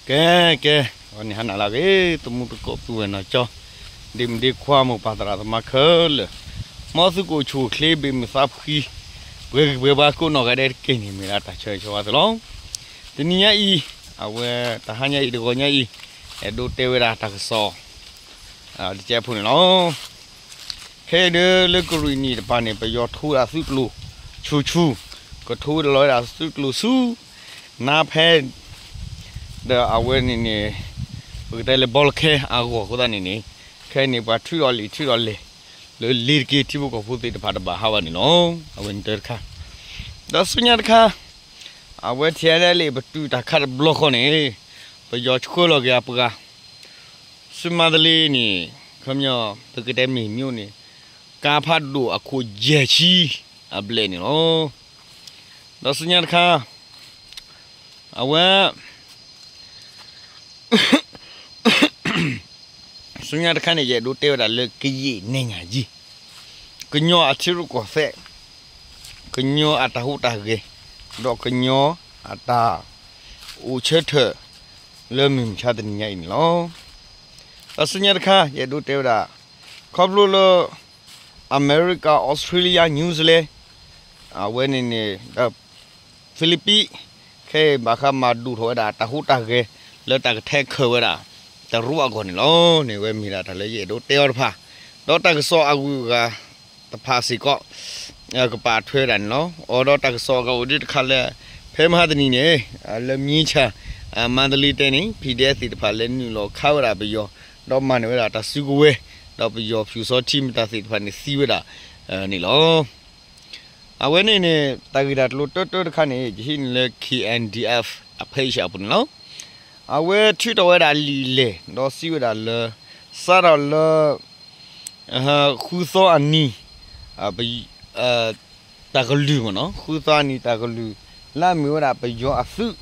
ကဲ ကဲ, အဝဲန့ၣ်ဟါနၤလၢအဂ့ၤ သမူသကိးပုၢ်ဝဲၢ်နီၢ်ကၠီ, ဒ့မုၣ်ဒ့ခွါ မိၢ်ပၢ်သရၣ်သမါခဲလၢာ်, မ်သုကအိၣ်ဆူၣ်အိၣ်ချ့ ဘ့ၣ်မုာ်သးဖှံ ပှဲၤဂံၢ်ပှဲၤဘါကိးနီၢ်ဂၤဒဲးတက့ၢ်န့ၣ် မ့ၢ်ဒၣ်တၢ်ဆၢဂ့ၤဆၢဝါသုလီၤ. တနံၤညါအံၤ အဝဲတဟါညါအံၤ တဂီၤညါအံၤ အဲၣ်ဒိးတဲဝဲဒၣ်တၢ်ကစီၣ် တကဲဖိန့ၣ်လီၤ. ခဲအံၤဒၣ်လၢကရံၣ်နံၣ်တပၤန့ၣ် ပယီၤထိဝဲဒၣ်သုးကျိၤဆူၣ်ဆူၣ်, ကထိဝဲဒၣ်လီၤဝဲဒၣ်သုးကျိၤဆူ နါဖဲ ဒီးအဝဲန့ၣ်န့ၣ် ပကတဲလၢဘီလခဲအဂီၢ်အဃိသတးန့ၣ်န့ၣ် ခဲအံၤန့ၣ် ပှၤထုးထီၣ်လံာ်ထုးထီၣ်လဲၢ် လၢလ့ၤတက့ၢ် ထံဖိကီၢ်ဖိသ့ၣ်တဖၣ်တဘၣ်ဟးဘၣ်န့ၣ်လီၤ. အဝဲန့ၣ်တၢ်တခါ, ဒီးဆူညါတခါ အဝဲ ထံၣ်ဒၣ်လၢပတုာ်တၢ်ခါတဘျီဃီန့ၣ် ပယီၤဆှၢလီၤက့ၤအပှၤ ဆူမါတလ့န့ၣ် ခီပညီ ပကတဲမ့ၢ်မ့ၢ်န့ၣ် ကါဖးဒိၣ်အခိၣ်ယဲၢ်ဆံအဘျဲၣ်န့ၣ်လီၤ. ဒီးဆူညါတခါ အဝဲ ဆူညါတခါန့ၣ် ယအဲၣ်ဒိးတဲဝဲဒၣ်လၢကယံာ်နဲၣ်ညါယံာ် ကညီအထံရူၢ်ကီၢ်သဲး, ကညီအတၢ်ဟူးတၢ်ဂဲၤ, ဒီးကညီအတၢ်အိၣ်ဆၢထၢၣ် လၢမုၢ်မဆါတနံၤညါအံၤန့ၣ်လီၤ. ဒီးဆူညါတခါ ယအဲၣ်ဒိးတဲဝဲဒၣ် ခီဖျိလၢ အမဲရကၤ, အီစထြ့လယါ, နယူးစလ့ၣ်, အဝဲန့ၣ်န့ၣ် ဒီး ဖံလံးပံး ခဲအံၤဘၣ်ဃးမၤဒိၣ်ထီၣ်ဝဲဒၣ် တၢ်ဟူးတၢ်ဂဲၤ လၢတၢ်ကထဲခဲၣ်ဝဲဒၣ် တရူးအဂီၢ်န့ၣ်လီၤ. န့ၣ်ဝဲမ့ၢ်ဒၣ်တၢ်လၢယအဲၣ်ဒိးတဲအီၤတဖၣ်, ဒီးတၢ်ကစီၣ်အဂုၤအဂၤတဖၣ်စ့ၢ်ကီး ကပာ်ထွဲဝဲဒၣ်န့ၣ်လီၤ. အိၣ်ဒီးတၢ်ကစီၣ်အဂၤအိၣ်ဒံးတခါလၢ ဖဲမဟါတနံၤန့ၣ် လၢမၠ့ဆၣ် မါတလ့တဲန့ၣ် ဖံဒဲသ့ၣ်တဖၣ်လဲၤနုာ်လီၤခးဝဲဒၣ်ပယီၤ ဒီးမၤန့ၢ်ဝဲဒၣ်တၢ်စုကဝဲၤ ဒီးပယီၤဖၠူၣ်စီထံမတၤသ့ၣ်တဖၣ်န့ၣ်သံဝဲဒၣ် န့ၣ်လီၤ. အဝဲန့ၣ်န့ၣ် တၢ်ဂ့ၢ်တၢ်ကျိၤတၢတၢတခါန့ၣ် ယဟံးန့ၢ်လၢ K N D F အ page အပူၤန့ၣ်လီၤ. အဝဲထုးထီၣ်ဝဲဒၣ်လံာ်လဲၢ် ဒီးစံးဝဲဒၣ်လၢ စးထီၣ်လၢ ဃုသီအနံၤ တၢ်ကလုၢ်မ့ၢ်နီၤ ဃုသီအနံၤတၢ်ကလုၢ် လၢအမ့ၢ်ဝဲဒၣ်ပယီၤအသုး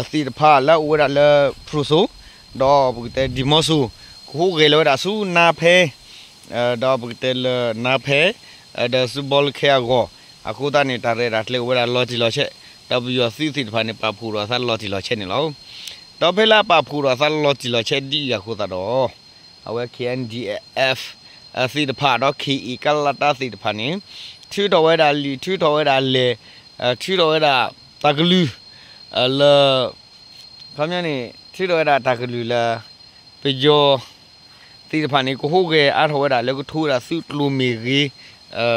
သ့ၣ်တဖၣ်လၢအအိၣ်ဝဲဒၣ်လၢ ဖရူၣ်စိၤ ဒီးပကတဲဒံၣ်မီၣ်စိၤ ကဟူးဂဲၤလီၤဝဲဒၣ်ဆူနါဖဲ ဒီးပကတဲလၢနါဖဲ ဒီးဆူဘီလခဲအဂီၢ် အဃိသတးန့ၣ် တၢ်ရဲၣ်တၢ်ကျဲၤအိၣ်ဝဲဒၣ်လီၤတံၢ်လီၤဆဲး ဒီးပယီၤသုးသ့ၣ်တဖၣ်န့ၣ် ပာ်ဖှိၣ်ဒီးသးလီၤတံၢ်လီၤဆဲးန့ၣ်လီၤ. ဒီးဖဲလၢအပာ်ဖှိၣ်ဒီးသးလီၤတံၢ်လီၤဆဲးဒ်အံၤအဃိသတးဒီး အဝဲ K N D F သ့ၣ်တဖၣ်ဒီး ခ့ၣ်အ့ၣ် ကလတၢသ့ၣ်တဖၣ်န့ၣ် ထုးထီၣ်ဝဲဒၣ်လံာ် ထုးထီၣ်ဝဲဒၣ်လဲၢ် ထုးထီၣ်ဝဲဒၣ်တၢ်ကလုၢ် လၢ ခီပညီန့ၣ် ထုးထီၣ်ဝဲဒၣ်တၢ်ကလုၢ်လၢ ပယီၤ သ့ၣ်တဖၣ်န့ၣ် ကဟူးဂဲၤအါထီၣ်ဝဲဒၣ်လၢကထိဝဲဒၣ်သုးကျိၤမ့ၢ်ဂ့ၤ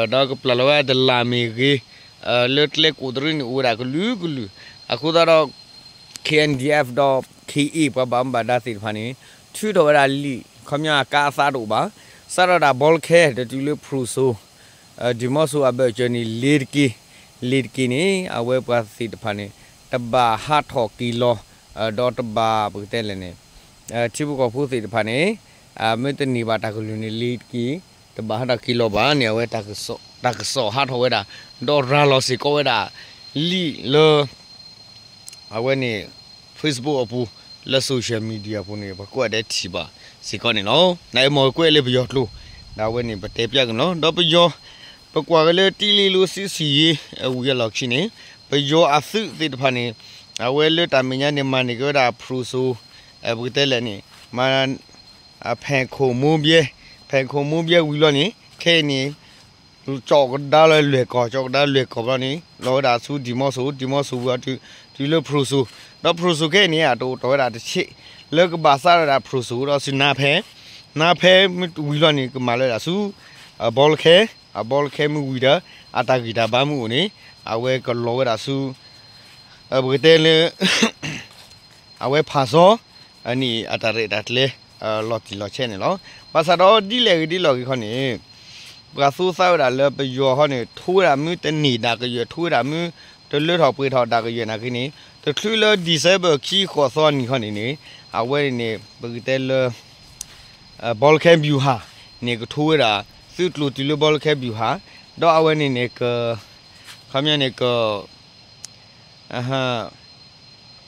ဒီးကပျၢ်လီၤဝဲဒၣ်တလၢ်မ့ၢ်ဂ့ၤ လၢကျဲကိးတရံးန့ၣ်အိၣ်ဝဲဒၣ်ကလုာ်ကလုာ် အဃိသတးဒီး K N D F ဒီး ခ့ၣ်အ့ၣ် ပှၤဘၣ်မူဘၣ်ဒါသ့ၣ်တဖၣ်န့ၣ် ထုးထီၣ်ဝဲဒၣ်လံာ် ခီပညီအကါအသးတအိၣ်ဘၣ် စးထီၣ်ဒၣ်ဘီလခဲ ဒီးတုၤလၢဖရူၣ်စိၤ ဒံၣ်မီၣ်စိၤအဘၢၣ်စၢၤန့ၣ် လ့ၤတက့ၢ် လ့ၤတက့ၢ်န့ၣ် အဝဲပှၤသ့ၣ်တဖၣ်န့ၣ် တဘၣ်ဟးထီၣ်က့ၤလီၤ ဒီးတဘၣ်ပကတဲလဲၣ်န့ၣ် ထံဖိကီၢ်ဖိသ့ၣ်တဖၣ်န့ၣ် မ့ၢ်တန့ၢ်ဘၣ်တၢ်ကလုၢ်န့ၣ် လ့ၤတက့ၢ် တဘၣ်ဟးထီၣ်က့ၤလီၤဘၣ်န့ၣ် အဝဲတၢ်ကစီၣ်ဟးထီၣ်ဝဲဒၣ် ဒီးရၤလီၤစ့ၢ်ကီးဝဲဒၣ် လံာ်လၢ အဝဲန့ၣ် Facebook အပူၤ လၢ social media အပူၤန့ၣ် ပှၤကိးဂၤဒဲးထံၣ်ဘၣ်စ့ၢ်ကီးန့ၣ်လီၤ. နအဲၣ်မ့ၢ်ကွဲးလၢပယီၤကျိာ် ဒီးအဝဲန့ၣ် ပတဲပျးက့ၤလီၤ. ဒီးပယီၤ ပကွၢ်က့ၤလၢ တံလ့လိဆံဆံယ့ ဝံၤအလီၢ်ခံန့ၣ် ပယီၤအသုးသ့ၣ်တဖၣ်န့ၣ် အဝဲလၢတၢ်မဲာ်ညါန့ၣ် မၤန့ၢ်က့ၤဝဲဒၣ်ဖရူၣ်စိၤ ပကတဲလဲၣ်န့ၣ် မၤ ဖဲၣ်ခိၣ်မိဘဲ ဖဲၣ်ခိၣ်မိဘဲဝံၤလီၤန့ၣ် ခဲအံၤန့ၣ် ကၠီၣ်ကဒါလၢလွဲၢ်ကီၢ် ကၠီၣ်ကဒါလွဲၢ်ကီၢ်ဘျီန့ၣ် လီၤဝဲဒၣ်ဆူဒံၣ်မီၣ်စိၤ ဒံၣ်မီၣ်စိၤဝံၤအီၤတုၤလၢဖရူၣ်စိၤ ဒီးဖရူၣ်စိၤခဲအံၤန့ၣ် အတအိၣ်တီၢ်ဝဲဒၣ်တဆံး လၢကဘၣ်စးထီၣ်ဝဲဒၣ်ဖရူၣ်စိၤဒီးဆူနါဖဲ နါဖဲမ့ၢ်ဝံၤလီၤန့ၣ် ကမၤလၢဝဲဒၣ်ဆူ အဘီလခဲ အဘီလခဲမ့ၢ်ဝံၤဒီး အတၢ်ဂံၢ်တၢ်ဘါမ့ၢ်အိၣ်န့ၣ် အဝဲကလီၤဝဲဒၣ်ဆူ ပကတဲလၢ အဝဲဖးစီ အန့ၣ်အတၢ်ရဲၣ်တၢ်ကျဲၤ လီၤတံၢ်လီၤဆဲးန့ၣ်လီၤ. ဘၣ်ဆၣ်ဒီးဒ်လဲၣ်ဂ့ၤဒ်လဲၣ်ဂ့ၤခီန့ၣ် ပှၤသိသးဝဲဒၣ်လၢပယီၤဟီန့ၣ် ထိဝဲဒၣ်မ့ၢ်တန့ၢ်ဒၣ်ကယဲၢ် ထိဝဲဒၣ်မ့ၢ်တလၢထီၣ်ပှဲၤထီၣ်ဒၣ်ကယဲၢ်နာ်က့န့ၣ် တချုးလၢ December ခံဃိးသီနံၤခီန့ၣ်န့ၣ် အဝဲန့ၣ်န့ၣ် ပကတဲလၢ ဘီလခဲဗျူဟာ န့ၣ်ကထိဝဲဒၣ် သုးကျိၤတုၤလၢဘီလခဲဗျူဟာ ဒီးအဝဲန့ၣ်န့ၣ် က ခီပညီန့ၣ် က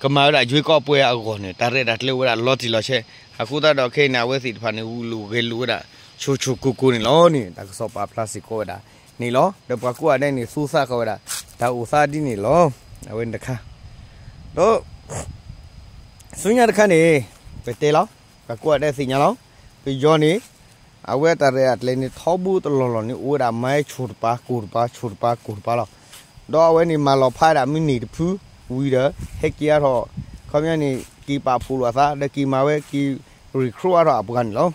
ကမၤဝဲဒၣ် ရွေးကောက်ပွဲ အဂီၢ်န့ၣ် တၢ်ရဲၣ်တၢ်ကျဲၤအိၣ်ဝဲဒၣ်လီၤတံၢ်လီၤဆဲး အဃိသတးဒီးခဲအံၤန့ၣ် အဝဲသ့ၣ်တဖၣ်န့ၣ် ဂုာ်လိာ်ဂဲၤလိာ်ဝဲဒၣ် ဆိဆိကိၤကိၤန့ၣ်လီၤန့ၣ် တၢ်ကစီၣ်ပာ်ဖျါစ့ၢ်ကီးဝဲဒၣ်န့ၣ်လီၤ. ဒီးပှၤကိးဂၤဒဲးန့ၣ် သိသးဃာ်ဝဲဒၣ် တၢ်အိၣ်သးဒ်န့ၣ်လီၤ. အဝဲန့ၣ်တခါ ဒီး ဆူညါတခါန့ၣ် ပတဲလီၤ, ပှၤကိးဂၤဒဲးသ့ၣ်ညါလီၤ. ပယီၤန့ၣ် အဝဲအတၢ်ရဲၣ်တၢ်ကျဲၤန့ၣ် ထီဘိတလီၢ်လီၢ်န့ၣ် အိၣ်ဝဲဒၣ်မၤဟဲဆိၣ်တပၤ ကိၢ်တပၤ ဆိၣ်တပၤ ကိၢ်တပၤလီၤ. ဒီးအဝဲန့ၣ်မၤလီၤဖးဒၣ်မုၢ်နံၤတဖုဝံၤဒီး ဟဲက့ၤအါထီၣ် ခီပညီန့ၣ် က့ၤပာ်ဖှိၣ်လိာ်အသး ဒီးက့ၤမၤဝဲက့ၤ recruit အါထီၣ်အပှၤန့ၣ်လီၤ.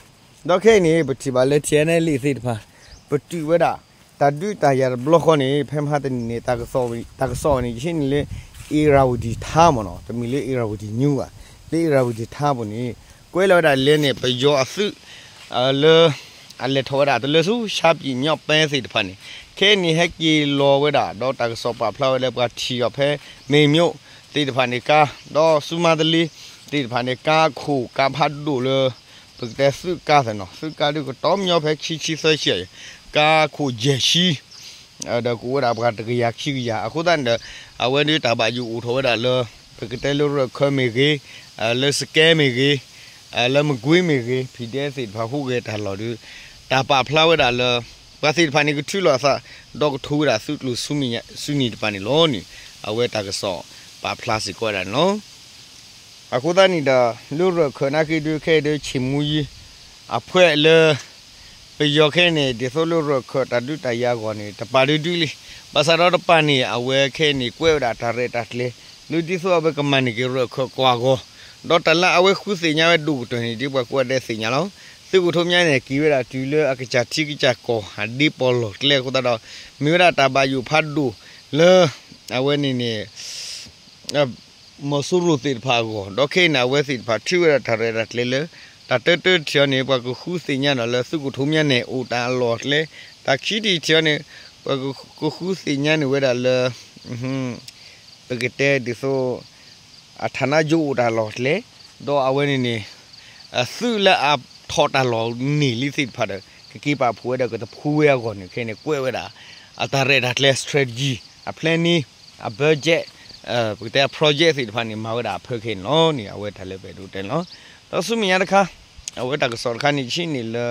ဒီးခဲအံၤန့ၣ် ပထံၣ်ဘၣ်လၢ TNLA သ့ၣ်တဖၣ် ပတုာ်ဝဲဒၣ် တၢ်ဒုးတၢ်ယၤတဘျီဃီန့ၣ် ဖဲမဟါတနံၤန့ၣ် တၢ်ကစီၣ်န့ၣ် ယဟံးန့ၢ်လၢ Irrawaddy Times မ့ၢ်နီၤ, တမ့ၢ်လၢ Irrawaddy News ဘၣ်, လၢ Irrawaddy Times ပူၤန့ၣ် ကွဲးလီၤဝဲဒၣ်လဲၣ်န့ၣ် ပယီၤအသုး လၢ အလဲၤထီၣ်ဝဲဒၣ်တလၢဆူ ရှမ်းပြည်မြောက်ပိုင်း သ့ၣ်တဖၣ်န့ၣ် ခဲအံၤန့ၣ် ဟဲက့ၤလီၤဝဲဒၣ် ဒီးတၢ်ကစီၣ်ပာ်ဖျါဝဲလၢပှၤထံၣ်အီၤဖဲ မ့ၢ်မျိး သ့ၣ်တဖၣ်န့ၣ်ကါ, ဒီးဆူမါတလ့ သ့ၣ်တဖၣ်န့ၣ် ကါခိၣ်ကါဖးဒိၣ်လၢ ပကတဲသုးကါသ့ၣ်နီၤ, သုးကါဒုးကတီၢ်ညီဖဲခံဆံသၢဆံအံၤ, ကါခိၣ်ယဲၢ်ဆံ ဒီးကအိၣ်ဝဲဒၣ်ပှၤတကယၤခံကယၤ, အဃိသတးန့ၣ်ဒီး အဝဲဒၣ်တၢ်ဘၣ်ယိၣ်အိၣ်ထီၣ်ဝဲဒၣ်လၢ ပကတဲလၢရၢၢ်ခၢၣ်မ့ၢ်ဂ့ၤ, လၢစကဲမ့ၢ်ဂ့ၤ, လၢမကွ့မ့ၢ်ဂ့ၤ, PDF သ့ၣ်တဖၣ်ဟူးဂဲၤတၢ်လီၢ်ဒီး တၢ်ပာ်ဖျါဝဲဒၣ်လၢ ပှၤသ့ၣ်တဖၣ်န့ၣ်ကထုးလီၤအသး ဒီးကထိဝဲဒၣ်သုးကျိၤဆူနံၤတဖၣ်န့ၣ်လီၤန့ၣ် အဝဲတၢ်ကစီၣ်ပာ်ဖျါစ့ၢ်ကီးဝဲဒၣ်န့ၣ်လီၤ. အဃိသတးန့ၣ်ဒီး လၢရၢၢ်ခၢၣ်နာ်က့ဒုး ခဲအံၤဒုး ဆ့ၣ်မူယံၤ အဖှဲးလၢ ပယီၤခဲအံၤန့ၣ် ဒ်သိးလၢရၢၢ်ခၢၣ်တၢ်ဒုးတၢ်ယၤအဂီၢ်န့ၣ် တပာ်ဒုးဒုးလံ. ဘၣ်ဆၣ်ဒီးတပာ်န့ၣ် အဝဲခဲအံၤန့ၣ် ကွဲးဝဲဒၣ်တၢ်ရဲၣ်တၢ်ကျဲၤ လၢဒ်သိးအဝဲကမၤန့ၢ်က့ၤရၢၢ်ခၢၣ်ကိးအဂီၢ်, ဒီးတၢ်လၢအဝဲဃုသ့ၣ်ညါဝဲဒိၣ်ကတၢၢ်န့ၣ် ဒ်ပှၤကိးဂၤဒဲးသ့ၣ်ညါလီၤ. သုးခိၣ်ထူမါန့ၣ် က့ၤဝဲဒၣ်တုၤလၢအကစၢ်ထံကစၢ်ကီၢ် အဒ့ပီၢ်လီၢ်ကျဲအဃိသတးဒီး မ့ၢ်ဝဲဒၣ်တၢ်ဘၣ်ယိၣ်ဖးဒိၣ်လၢ အဝဲန့ၣ်န့ၣ် မီၤစိရိၤသ့ၣ်တဖၣ်အဂီၢ်, ဒီးခဲအံၤန့ၣ် အဝဲသ့ၣ်တဖၣ်ထုးဝဲဒၣ်တၢ်ရဲၣ်တၢ်ကျဲၤလၢ တၢ်တၢတၢထံၣ်အီၤန့ၣ် ပှၤကဃုသ့ၣ်ညါန့ၣ်လၢသုးခိၣ်ထူမါန့ၣ် အိၣ်တၢ်အလီၢ်အကျဲ, တၢ်ခံထံၣ်ထံၣ်အီၤန့ၣ် ပှၤကဃုသ့ၣ်ညါန့ၣ်ဝဲဒၣ်လၢ ပကတဲဒ်သိး အထးနါယိအိၣ်တၢ်လီၢ်ကျဲ, ဒီးအဝဲန့ၣ်န့ၣ် သုးလၢအထီၣ်တၢ်လီၢ်န့ၢ်လံသ့ၣ်တဖၣ်ဒီး ကက့ၤပာ်ဖှိၣ်ဝဲဒီးကတဖှူဝဲအဂီၢ်န့ၣ် ခဲအံၤန့ၣ် ကွဲးဝဲဒၣ် အတၢ်ရဲၣ်တၢ်ကျဲၤ strategy အ planning အ budget ပကတဲအ project သ့ၣ်တဖၣ်န့ၣ် မၤဝဲဒၣ်အဖၢခဲအံၤန့ၣ်လီၤန့ၣ် အဝဲတၢ်လၢပအဲၣ်ဒိးတဲန့ၣ်လီၤ. ဒီးဆူမဲာ်ညါတခါ အဝဲတၢ်ကစီၣ်တခါန့ၣ် ယဟံးန့ၢ်လၢ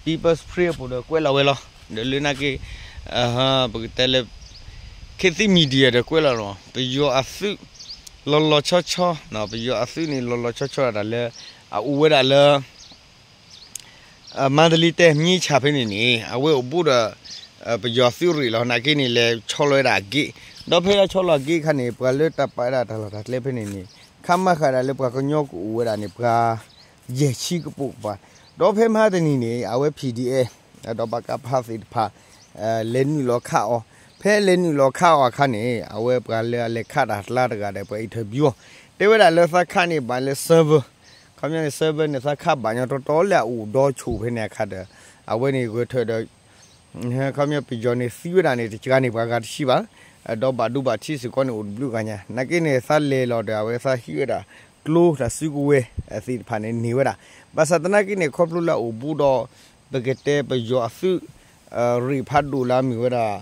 People's Spring အပူၤဒီးကွဲးလီၤဝဲလီၤ. ဒီးလၢနာ်က့ ပကတဲလၢ ခေတ်သစ် Media ဒီးကွဲးလီၤလီၤ ပယီၤအသုး လီၤလီၤဆီဆီ ပယီၤအသုးန့ၣ် လီၤလီၤဆီဆီဒၣ်တၢ်လၢ အအိၣ်ဝဲဒၣ်လၢ မန္တလေးတိုင်း မြင်းခြံ ဖဲန့ၣ်န့ၣ် အဝဲအိၣ်ဘူးဒီး ပယီၤသုးရ့ၣ်လီၤ. နာ်က့န့ၣ် လဲၤဆီလီၤဝဲဒၣ်အ gate, ဒီးဖဲအဆီလီၤအ gate အခါန့ၣ် ပှၤလၢတၢ်ပာ်ဝဲဒၣ်တၢ်လီၢ်တၢ်ကျဲဖဲန့ၣ်န့ၣ် ခါမၤဃာ်ဒၣ်လၢပှၤကညီကအိၣ်ဝဲဒၣ်န့ၣ် ပှၤ ယဲၢ်ဆံကပိာ်ကပၤ, ဒီးဖဲမဟါတနံၤန့ၣ် အဝဲ PDF ဒီး ပကဖ သ့ၣ်တဖၣ် လဲၤနုာ်လီၤခးအီၤ, ဖဲလဲၤနုာ်လီၤခးအီၤအခါန့ၣ် အဝဲပှၤလၢအလဲၤခးတၢ်ကျါတဂၤဒီး ပှၤ interview အီၤ တဲဝဲဒၣ်လၢသးခးန့ၢ်ဘၣ်လၢ server, ခီပညီန့ၣ် server န့ၣ် သးခးဘၣ်ညီတီတီလၢအအိၣ်ဒီးဆိၣ်ဖဲန့ၣ်အခါဒီး အဝဲန့ၣ်ဂဲၤထၢၣ်ဒီး ခီပညီပယီၤန့ၣ်သံဝဲဒၣ်န့ၣ် တစှၤန့ၢ်ပှၤဂၤတဆံဘၣ်, ဒီးဘၣ်ဒိဘၣ်ထံးစ့ၢ်ကီးန့ၣ် အိၣ်တဘျုးဂၤညါ, နာ်က့န့ၣ် သးလဲၤလီၤဒီး အဝဲသးဟံးဝဲဒၣ် ကျိတၢ်စုကဝဲၤသ့ၣ်တဖၣ်န့ၣ်န့ၢ်ဝဲဒၣ်, ဘၣ်ဆၣ်သနာ်က့န့ၣ် ခီဖျိလၢအအိၣ်ဘူးဒီး ပကတဲပယီၤအသုး ရ့ၣ်ဖးဒိၣ်လၢအမ့ၢ်ဝဲဒၣ်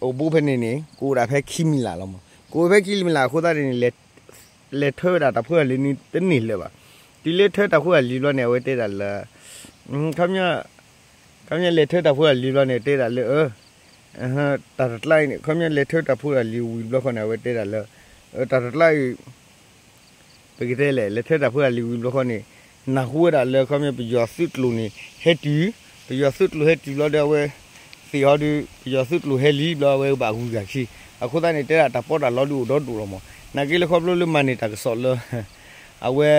အိၣ်ဘူးဖဲန့ၣ်န့ၣ် ကအိၣ်ဒၣ်ဖဲခံမံၤလၢ်လီၤမး, ကအိၣ်ဖဲခံမံၤလၢ်အဃိသတးန့ၣ်န့ၣ် လဲၤထၢဝဲဒၣ်တၢ်ဖိတၢ်လံၤန့ၣ်တန့ၢ်လၢၤဘၣ်, တုၤလၢထၢတၢ်ဖိတၢ်လံၤဘျီန့ၣ် အဝဲတဲဒၣ်လၢ ခီပညီ ခီပညီလဲၤထၢတၢ်ဖိတၢ်လံၤဘျီန့ၣ် တဲဒၣ်လၢ တၢ်တကျါအံၤန့ၣ် ခီပညီလဲၤထၢတၢ်ဖိတၢ်လံၤဝံၤဘျီဃီန့ၣ် အဝဲတဲဒၣ်လၢ တၢ်တကျါအံၤ ပကတဲလဲၣ် လဲၤထၢတၢ်ဖိတၢ်လံၤဝံၤဘျီဃီန့ၣ် နၢ်ဟူဝဲဒၣ်လၢခီပညီပယီၤသုးကျိၤန့ၣ် ဟဲတုၤ, ပယီၤသုးကျိၤဟဲတုၤဘျီဒီးအဝဲ သ့ၣ်ဟီဒီး ပယီၤသုးကျိၤဟဲလံဘျီအဝဲဘၣ်ဂုၤဂၤခံ, အဃိသတးန့ၣ် တဲဒၣ်တၢ်ပီးတၢ်လီဒုးအိၣ်ဒီဒိၣ်လီၤမး, နာ်က့လၢခီဖျိလၢမၤန့ၢ်တၢ်ကစီၣ်လၢ အဝဲ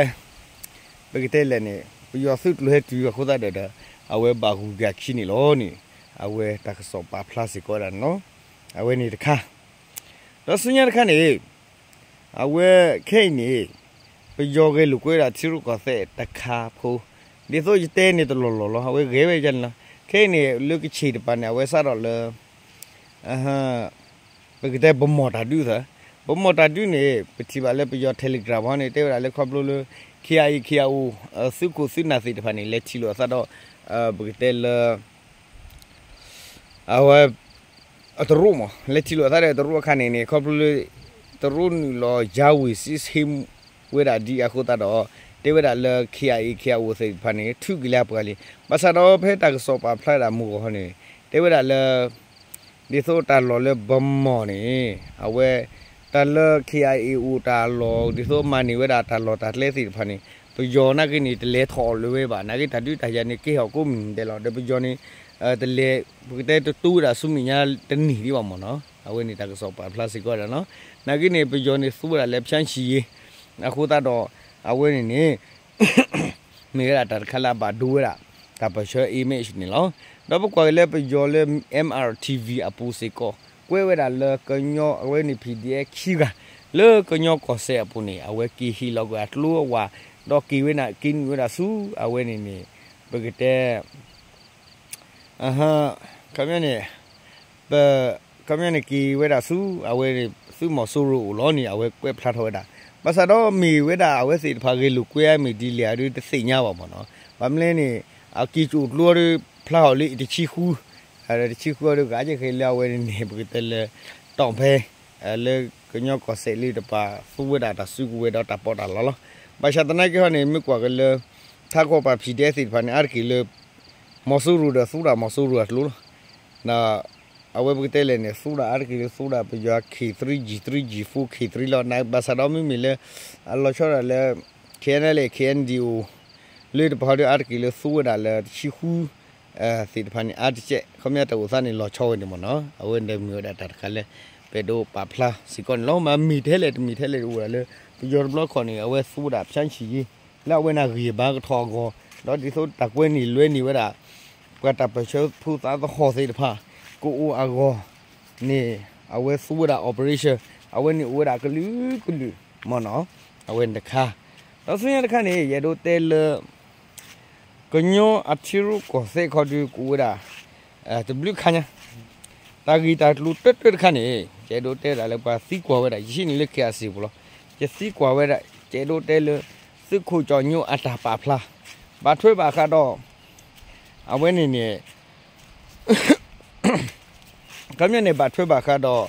ပကတဲလဲၣ်န့ၣ် ပယီၤသုးကျိၤဟဲတုၤအဃိသတးဒီး အဝဲဘၣ်ဂုၤဂၤခံန့ၣ်လီၤန့ၣ် အဝဲတၢ်ကစီၣ်ပာ်ဖျါစ့ၢ်ကီးဝဲဒၣ်န့ၣ်လီၤ. အဝဲန့ၣ်တခါ ဒီးဆူညါတခါန့ၣ် အဝဲခဲအံၤန့ၣ် ပယီၤဂဲၤလိာ်ကွဲဒၣ်ထံရူၢ်ကီၢ်သဲးတခါဖိ, ဒ်သိးယတဲန့ၣ်တလီၢ်လီၢ်လီၤ အဝဲဂဲၤဝဲဒ်န့ၣ်လီၤ. ခဲအံၤန့ၣ် လၢကခ့ၣ်တပၤန့ၣ် အဝဲစးထီၣ်လၢ ပကတဲဗမီၢ်တၢ်ဒုးသၢ, ဗမီၢ်တၢ်ဒုးန့ၣ် ပထံၣ်ဘၣ်လၢပယီၤ Telegram ဟီန့ၣ် တဲဝဲဒၣ်လၢခီဖျိလၢ KIA KIO သုးခိၣ်သုးနၢ်သ့ၣ်တဖၣ်န့ၣ် လဲၤထံၣ်လိာ်အသးဒီး ပကတဲလၢ အဝဲ အတရူးမး လဲၤထံၣ်လိာ်အသးဒီးတရူးအခါန့ၣ်န့ၣ် ခီဖျိလၢ တရူးနုာ်လီၤ ကြားဝင်စစ်ဆေး ဝဲဒၣ်ဒ်အဃိသတးဒီး တဲဝဲဒၣ်လၢ KIA KIO သ့ၣ်တဖၣ်န့ၣ် ထုးက့ၤလၢအပှၤလံ. ဘၣ်ဆၣ်ဒီးဖဲတၢ်ကစီၣ်ပာ်ဖျါဒၣ်မုၢ်ဂီၤဟီန့ၣ် တဲဝဲဒၣ်လၢ ဒ်သိးတၢ်လီၢ်လၢဗမီၢ်န့ၣ် အဝဲ တၢ်လၢ K I A အိၣ်တၢ်လီၢ် ဒ်သိးမၤန့ၢ်ဝဲဒၣ်တၢ်လီၢ်တၢ်ကျဲသ့ၣ်တဖၣ်န့ၣ် ပယီၤနာ်က့န့ၣ် တလဲၤထီၣ်အီၤလၢၤဝဲဘၣ်. နာ်က့တၢ်ဒုးတၢ်ယၤန့ၣ် ကဲထီၣ်ကိးမုၢ်နံၤဒဲးလီၤ. ဒီးပယီၤန့ၣ် တလဲၤ ပကတဲတတူၢ်ဝဲဒၣ်ဆူမဲာ်ညါတန့ၢ်ဒံးဘၣ်မ့ၢ်နီၤ. အဝဲန့ၣ်တၢ်ကစီၣ်ပာ်ဖျါစ့ၢ်ကီးဒၣ်နီၤ. နာ်က့န့ၣ် ပယီၤန့ၣ်သူဝဲဒၣ်လၢ ဖြန့်ချီရေး အဃိသတးဒီး အဝဲန့ၣ်န့ၣ် မ့ၢ်ဝဲဒၣ်တၢ်တခါလၢအဘၣ်ဒိဝဲဒၣ် တၢ်ပၢၢ်ဆၢ image န့ၣ်လီၤ. ဒီးပကွၢ်က့ၤလၢပယီၤလၢ M R T V အပူၤစ့ၢ်ကီး ကွဲးဝဲဒၣ်လၢကညီအဝဲန့ၣ် P D F ခံဂၤ လၢကညီကီၢ်စဲၣ်အပူၤန့ၣ် အဝဲက့ၤဟ့ၣ်လီၤကွံာ်အကျိအဝၣ် ဒီးက့ၤဝဲနုာ်က့ၤနုာ်ဝဲဒၣ်ဆူ အဝဲန့ၣ်န့ၣ် ပကတဲ ခီပညီန့ၣ် ပ ခီပညီန့ၣ်က့ၤဝဲဒၣ်ဆူ အဝဲန့ၣ် သုးမီၤစိရိၤအိၣ်လီၤန့ၣ် အဝဲကွဲးဖျါထီၣ်ဝဲဒၣ်. ဘၣ်ဆၣ်ဒီးမ့ၢ်ဝဲဒၣ်အဝဲသ့ၣ်တဖၣ်ဂဲၤလိာ်ကွဲမ့ၢ်ဒ်လဲၣ်အဒုးတသ့ၣ်ညါဘၣ်မ့ၢ်နီၤ. ဘၣ်မနုၤလဲၣ်န့ၣ် အက့ၤကၠိၣ်ကျိအဒုးဖျါထီၣ်လၢအံၤတဆံဃု တဆံဃုအဒုး ဂၤကဲဃဲလၢအဝဲန့ၣ်န့ၣ် ပကတဲလၢ တီၣ်ဖဲ လၢကညီကီၢ်စဲၣ်လၢတပၤသူဝဲဒၣ်တၢ်စုကဝဲၤဒီးတၢ်ပီးတၢ်လီလီၤ. ဘၣ်ဆၣ်သနာ်က့ဟီန့ၣ် မ့ၢ်ကွၢ်က့ၤလၢ ထးခိၣ်ပၤ P D F သ့ၣ်တဖၣ်န့ၣ် အါတက့ၢ်လၢ မီၤစိရိၤဒီးသူဒၣ်မီၤစိရိၤအကျိလီၤ. ဒီးအဝဲပကတဲလဲၣ်န့ၣ် သူဒၣ်အါတက့ၢ်လၢသူဒၣ်ပယီၤ K three G three G four K three လီၤ. ဘၣ်ဆၣ်ဒီးမ့မ့ၢ်လၢ အလီၤဆီဒၣ်လၢ K N L A K N D O လၢတပၤဒီးအါတက့ၢ်လၢသူဝဲဒၣ်လၢတဆံဃု သ့ၣ်တဖၣ်န့ၣ် အါတက့ၢ် ခီပညီတၢ်အိၣ်သးန့ၣ်လီၤဆီဝဲန့ၣ်မ့ၢ်နီၤ. အဝဲန့ၣ်မ့ၢ်ဝဲဒၣ်တၢ်တခါလၢ ပအဲၣ်ဒိးပာ်ဖျါစ့ၢ်ကီးန့ၣ်လီၤ. မ့ၢ်မ့ၢ်ထဲလဲၣ်တမ့ၢ်ထဲလဲၣ်အိၣ်ဝဲဒၣ်လၢ ပယီၤတဘျီခီန့ၣ် အဝဲသူဝဲဒၣ် ဖြန့်ချီရေး လၢအဝဲန့ၣ်ဂံၢ်ဘါကထီၣ်အဂီၢ် ဒီးဒ်သိးတၢ်ကွဲန့ၢ်လွဲန့ၢ်ဝဲဒၣ် ပှၤတၢ်ပၢၢ်ဆၢဖိသးသဟီၣ်သ့ၣ်တဖၣ် ကအိၣ်အဂီၢ်န့ၣ် အဝဲသူဝဲဒၣ် operation အဝဲန့ၣ်အိၣ်ဝဲဒၣ်ကလုာ်ကလုာ်မ့ၢ်နီၤ. အဝဲန့ၣ်တခါ ဒီးဆူညါတခါန့ၣ် ယအဲၣ်ဒိးတဲလၢ ကညီအထံရူၢ်ကီၢ်သဲးခီဒုးကအိၣ်ဝဲဒၣ် တဘျုးခါညါ တၢ်ဂ့ၢ်တၢ်ကျိၤတၢတၢတခါန့ၣ် ယအဲၣ်ဒိးတဲဒၣ်လၢပှၤသံကွၢ်ဝဲဒၣ် ယဟံးန့ၢ်လၢ K I C ပူၤလီၤ. ယသံကွၢ်ဝဲဒၣ် ယအဲၣ်ဒိးတဲလၢ သုးခိၣ်ကၠီၣ်ညိအတၢ်ပာ်ဖျါ ဘၣ်ထွဲဘၣ်ဃးဒီး အဝဲန့ၣ်န့ၣ် ခီပညီန့ၣ် ဘၣ်ထွဲဘၣ်ဃးဒီး